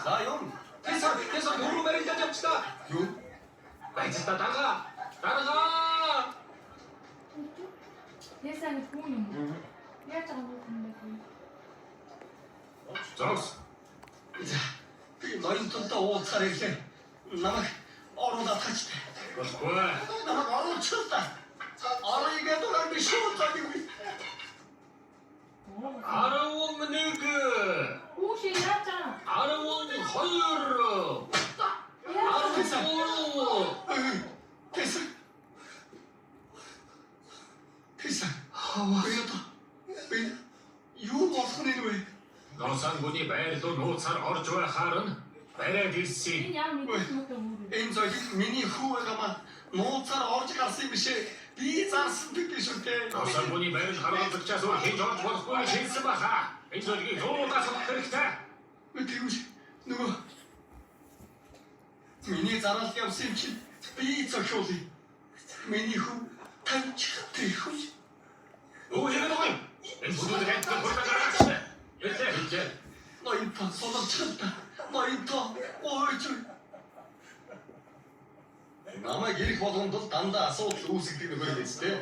За юм. Тэсэр тэсэр дөрөв барилдаж явчихлаа. Юу? Баяжтай дарга. Дарга. Ясаа нэг хүн юм уу? Яаж байгаа хүн юм бэ? Зогс. За. Би ноёнтонтой уулзахаар ирлээ. Намайг оруулаад хачтай. Болохгүй. Намайг оруулчих та. Орыг гэдэг нь биш үү за би. 11 Хүүш яаж байгаа? 12 Яаж 13 Тэсэр. Тэсэр. Би одоо би юу болох нь вэ? Носон гүний байр руу нууцаар орж байхаар нь бариад ирсэн. Энэ ямар мэдсэн мөтөө өөр вэ? Энэ зогийг миний хүү байгаа маа нууцаар орж гарсан юм биш ээ. Би зарсан гэдэг шүү дээ. Носон гүний байр харгалзагчаас өөр хийж орж болохгүй гэж хэлсэн баха. Энэ зогийг зуудаас авах хэрэгтэй. Би тэгвэл нөгөө миний зараал явсан юм чинь би зохиулъя. Миний хүү тавьчих хүү. Өө хэрэг байгаа юм. Энэ бүдүүд хайтсан хурдан гаргаач. Хэлээ хэлээ. Ноёнтоо суларч та. Ноёнтоо гойж. Намайг ирэх болгонд л дандаа асуудал үүсгдэг нөхөр юм биз дээ.